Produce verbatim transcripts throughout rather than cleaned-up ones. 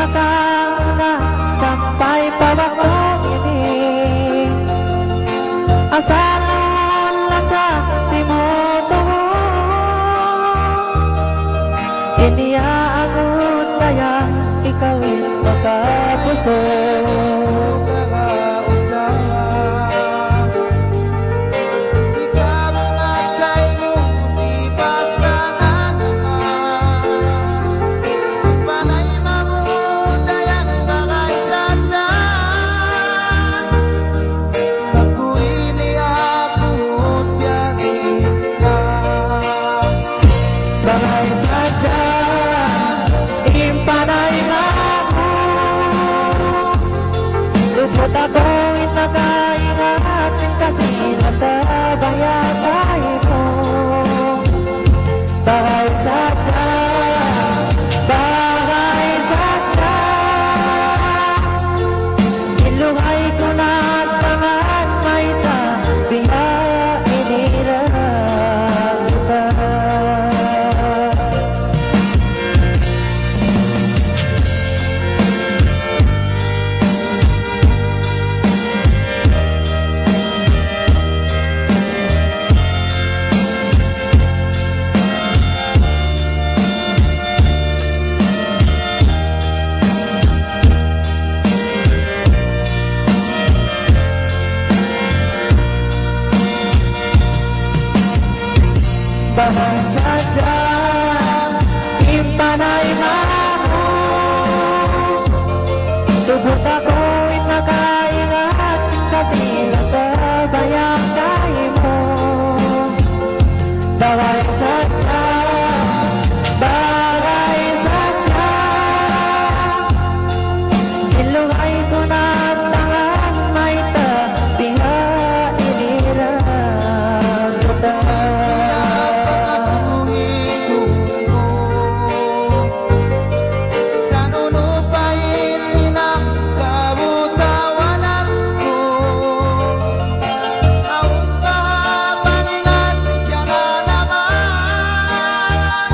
Nakauna sampay pa waktu ini, asalan lasa timutubu. Ini ya angun daya ikaw in makapusu. Bagay sadja in panayma mu. Tubud aku in nakaingat sin kasi-lasa baya' kaymu. Bagay sadja, bagay sadja. In lugay ku nagtangan mayta' biya' ini ra kita. Bagay sadja in panayma mu. Tubud aku in nakaingat sin kasi-lasa baya' kaymu. Bagay sadja, bagay sadja. In lugay ku nagtangan mayta' biya' ini ra kita. Sa' unu pa in hinang kabutawanan ku, awn pa paningan siya na naman.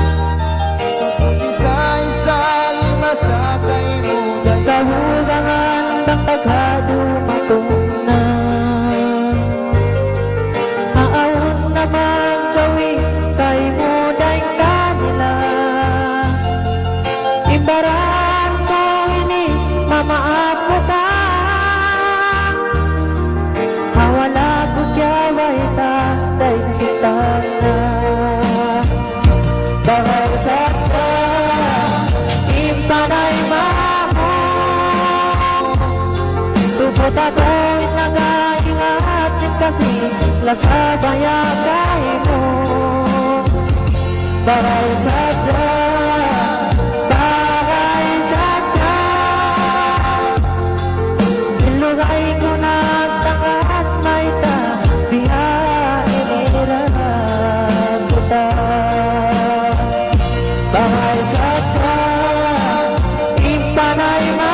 Isa-isa lima sa kaymu dayn kahugangan bang tagha' dumatung na. Awn na maggawi' kaymu dayn kanila. In baran ku ini mamaap mu ka. Ha wala' ku kiyabayta' dayn sin tagna'. Bagay sadja in panayma mu. Tubud aku in nakaingat sin kasi-lasa baya' kaymu. Bagay sadja, bagay sadja. In lugay ku nagtangan mayta' biya' ini ra kita. Bagay sadja in panayma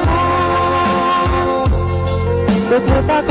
mu. Tubud aku